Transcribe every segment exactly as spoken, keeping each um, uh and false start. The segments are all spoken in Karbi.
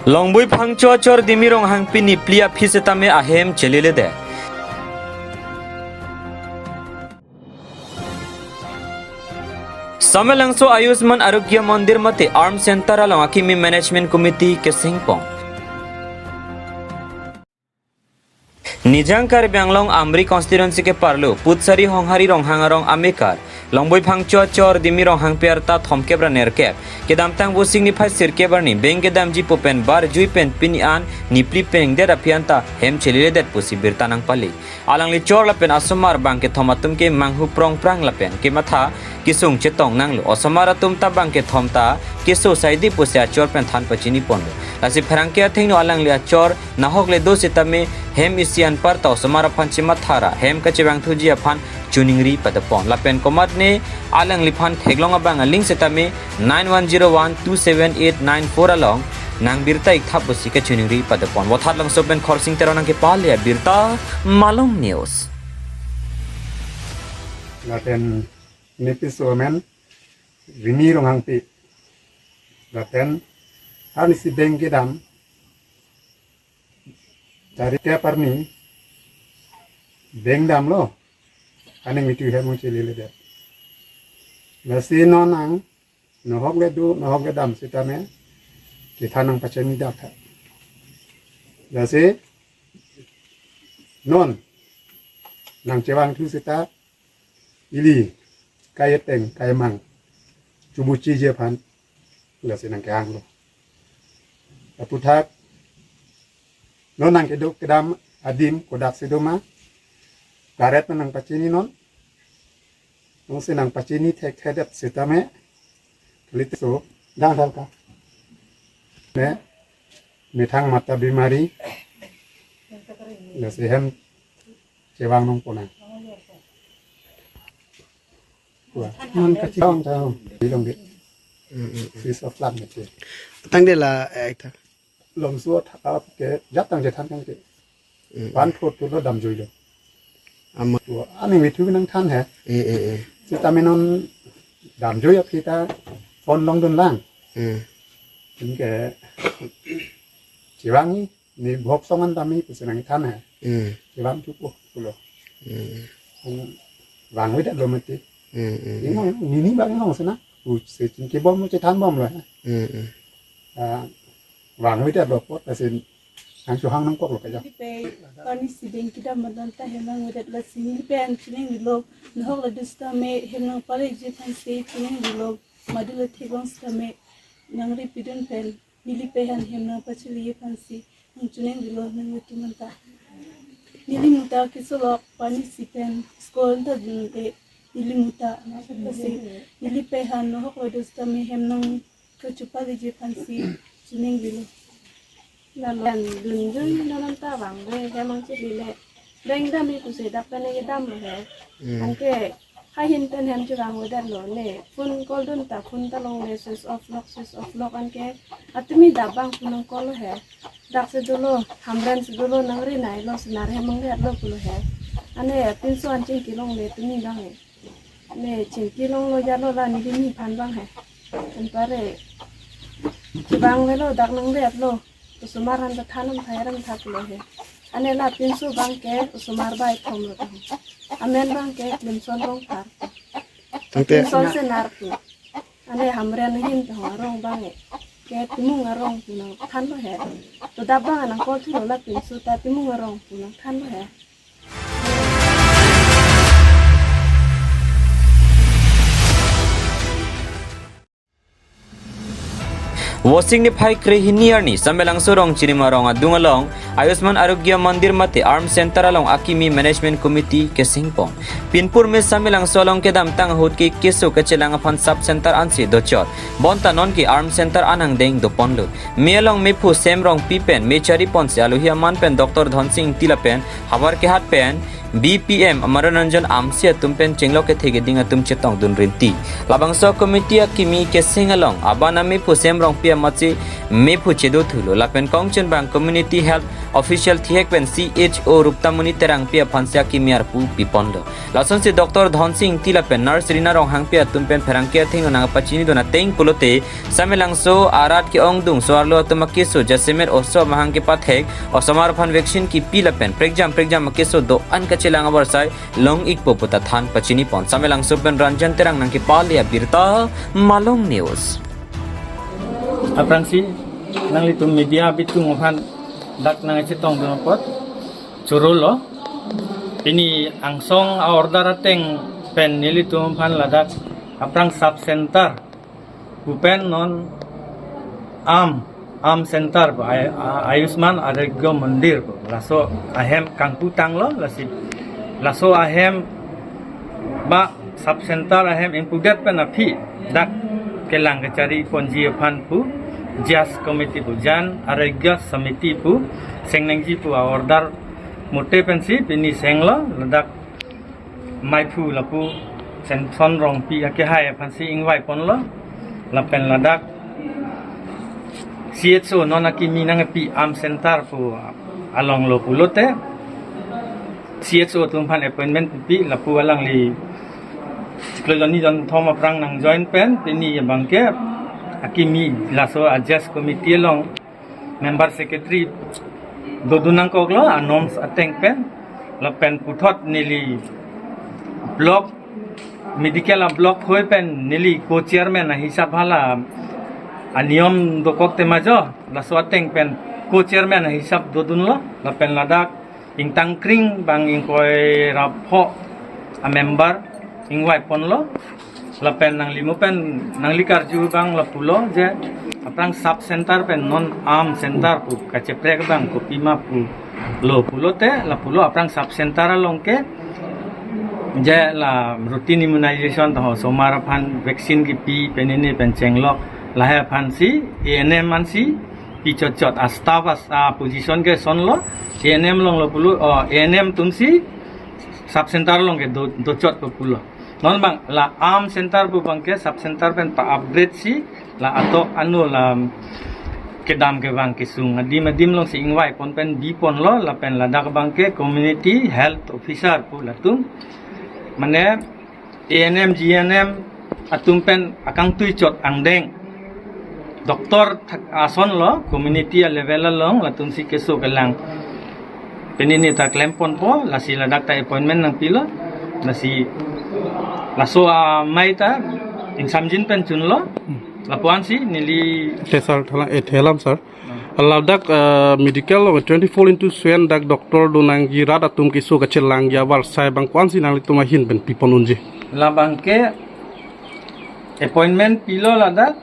Longbui Phangcho achor Dimi Ronghangpi nipli aphi setame ahem cheleledet. Samelangso Ayushman Arogya Mandir mate ARMS Center along akimi Management Committee kesengpon. Nijang Karbi Anglong Amri constituency keparlo Putsari Honghari Ronghang arong amekar Longbui Phangcho achor Dimi Ronghangpi arta thomkep ra nerkep kedamtang Vosik niphai sirkep arni beng kedamji pu pen barjui pen pini an nipli pengdet aphi anta hem cheleledet pusi birta nangpali. Alangli chor lapen asomar bangkethom atum ke manghu prongprang lapen kematha kesung chetong nanglo. Osomar atum ta bangkethom ta keso saidi pusi achor pen than pachiniponlo. Lasi pherangke athengno alangli achor nahok le do setame hem isi anparta osomar aphan chematha ra hem kachevangthuji aphan choningri padopon. Lapen komatne alangliphan theklong abang aling setame nine one zero one two seven eight nine four along nangbirta iktha pusi kachoningri padopon. Vothatlangso pen Khorsing Teron nangkepale abirta Malong News. Lapen nepis women Rimi Ronghangpi. Lapen arnisi beng kedam tarik ke parni beng damlo. Aning mitu hem cheleledet. Lasi non nang nahok le do, nahok le dam setame kethan nangpachini dak ha. Lasi non nangchevangthu seta ili kayeteng kayemang chubuchiji aphan lasi nangkehanglo. Aputhak non nangkedo kedam adim kodak si doma, karet nangpachini non. Nongsi nangpachini thekthedet setame kalite so dang dal ka. Ne methang mata bimari lasi hem chevang nangponang. Wah, non kachitong tau bilong de. Mm, mm, mm. Piece of land kachit. Tangte la, eh, ta. Lomso thakap ke jatang jethan kan ke. Mm. Pan thot thot lo damjuilo. Ama. Wah, aning mithu nangthan he. Eh, eh, eh. Setame non damjui aphi ta phone longdunlang. Mm. Anke chevangji. Ne bhok songan tame pusi nangthan he. Hmm. Kevang chupo pulo. Hmm. Ang vangvedetlo mati. Hmm, hmm, hmm. Inghong, nini bang inghong sena. Pusi chingkibom chethanbomlo he. Hmm, hmm. Ah, vangvedetlo apot asin ang chuhang nangkoklo kaja. Di pe pani si beng kedam madan ta hem nangvedet lasi neli pen chiningrilo. Nahok le do setame hem nangpaleji aphansi chiningrilo. Madu le theklong setame nangri pidun pen. Neli pen hem nangpacheleji aphansi nangchiningrilo nangvedet atum anta. Neli muta kesolok pani si pen school ta dunde neli muta. Lasi neli pen nahok le do setame hem nangkachepaleji aphansi chiningrilo. Lapen dunjui non anta vangve hem nangchelele. Beng damji pusi dak pen kedamlo he. Hmm. Anke hahin pen hem chevangvedetlo ne. Phone call dun ta phone ta longle switch off lok, switch off lok anke. Atumi dap abang phone nangcall lo he. Dak si dolo, Hamren si dolo nangri nailo senar hem nangvedetlo pulo he. Ane pinso an chingki longle tumi abang he. Ne chingki longlo jalo la neli ni phan abang he. Anpare chevangvelo dak nangvedetlo. Osomar anta than nangthai ram thaklo he. Ane la pinso abang ke osomar bai thomlo ta. Amen abang ke Klimson Rongphar. Tangte Klimson senar pu. Ane Hamren ahin ta arong abang ke Timung arong pu nangthanlo he. To dap abang nangcall thulo la pinso ta Timung arong pu nangthanlo he. Vosik niphai krehini arni Samelangso Rongchirima arong adung along Ayushman Arogya Mandir mate ARMS Center along akimi Management Committee kesengpon. Pinpur me Samelangso along kedamtang ahut ke keso kachelang aphan sub center ansi dochot. Bonta non ke ARMS Center an angdeng doponlo. Me along mephu Sem Rongpi pen me chariponsi alohi aman pen Doctor Dhonsing Ingti lapen havar kehat pen B P M Madan Ranjan Amsi atum pen chenglok kethe keding atum chetongdun rinti. Labangso committee akimi keseng along abana mephu Sem Rongpi amatsi mephu chedo thulo. Lapen kongchun bang community health official thihek pen C H O Ruptamoni Terangpi aphan si akimi arpu piponlo. Lasonsi Doctor Dhonsing Ingti lapen nurse Rina Ronghangpi atum pen pherangke athengno nangpachinidun ateng pulote, Samelangso arat ke-ongdung so-arlo atum akeso, jasemet oso amahang kepathek, osomar aphan vaccine kipi lapen prekjam prekjam akeso do-an kachelang avarsai long-ikpo puta than pachinipon. Samelangso pen Ranjan Terang nangkepale abirta, Malong News. Aphrangsi nanglitum media bitung aphan dak nangchetongdun apot chorolo. Pini angsong a-order ateng pen nelitum aphan ladak aphrang sub center pu pen non AM, AM center pu, Ay-, A-, Ayushman Arogya Mandir pu, laso ahem kangpu tanglo. Lasi laso ahem ba sub center ahem ingpudet pen aphi dak kelang kechari ponji aphan pu JAS committee pu, Jan Arogya Samiti pu sengnangji pu a-order mote pensi pini senglo. Ladak maiphu lapu Samson Rongpi akehai aphansi ingvaiponlo. Lapen ladak C H O non akimi nangpi AM center pu alonglo pulote, C H O atum aphan appointment pipi, lapu alangli chiklo jonni jonthom aphrang nangjoin pen pini abangke akimi laso a-JAS committee along member secretary dodun nangkoklo, a-norms ateng pen. Lapen puthot neli block, medical a-block hoi pen neli co-chairman ahisap hala aniyom dokok tema jo, laso ateng pen co-chairman ahisap dodunlo. Lapen ladak ingtangkring bang ingkoi ra pho a-member ingvaiponlo. Lapen nanglimo pen nangli karju bang lapulo je aphrang sub center pen non AM center pu kacheprek bang kopima pulo pulote, lapulo aphrang sub center along ke je la routine immunization taho osomar aphan vaccine kipi penene pen chenglok, lahai aphansi A N M ansi pi chotchot, a-staff as a-position ke sonlo. A N M alonglo pulo, o, A N M atumsi sub center along ke do, dochotpo pulo. Non bang la AM center pu abangke sub center pen pa-upgrade si la atok anu la kedam kevang kesung adim adim alongsi ingvaipon pen biponlo. Lapen ladak abangke community health officer pu latum, mane A N M, G N M atum pen akangtui chot angdeng doctor thak asonlo, community a-level along latumsi keso kelang penene ta klemponpo. Lasi ladak ta appointment nangpilo. Lasi laso amei ta ingsamjin pen chunlo. Lapuansi neli Te sir, thalang, eh, thelam sir. Ladak, eh, medical along twenty-four into seven dak doctor do nangji, rat atum keso kachelangji avarsai bang ko-ansi nanglitum ahin pen pipon unji? Labangke appointment pilo ladak,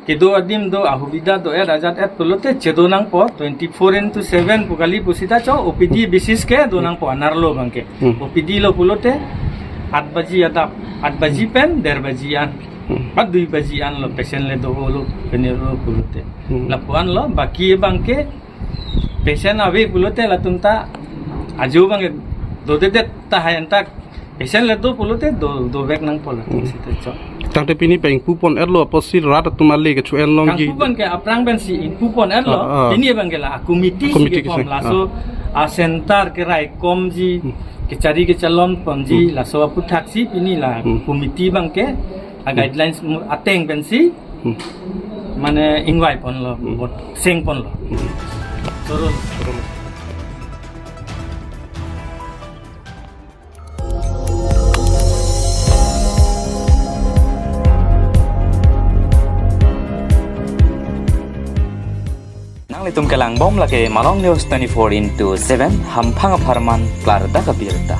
kedo adim do, ahubida do-et ajat-et pulote chedo nangpo, twenty-four into seven pu kali pusita cho, O P D basis kedo nangpo, anerlo abangke. Hmm. O P D lo pulote, at baji adap, at baji pen der baji an. Hmm. Pat dui baji anlo patient le dolo, penelo pulote. Hmm. Lapuanlo, baki abangke patient ave pulote latum ta ajo abangke dodedet tahai antak patient le do pulote do, dovek nangpo latum. Hmm. Sita cho. Tangte pini pen ingpupon-etlo apotsi rat atum ale kecho-en longji? Kangpupon ke aphrang pensi ingpupon-etlo. Ah, ah. Pini abangke la committee si, committee kekom kesi, laso ah, a-center keraikomji, hmm, kechari kechalonponji, hmm, laso aphuthaksi pini la, hmm, committee abangke a-guidelines mu-, ateng pensi, hmm, mane ingvaipon lo, hmm, vote sengpon lo. Hmm. Turun. Nanglitum kelangbom lake Malong News twenty-four into seven, hamphang apharman klardak abirta.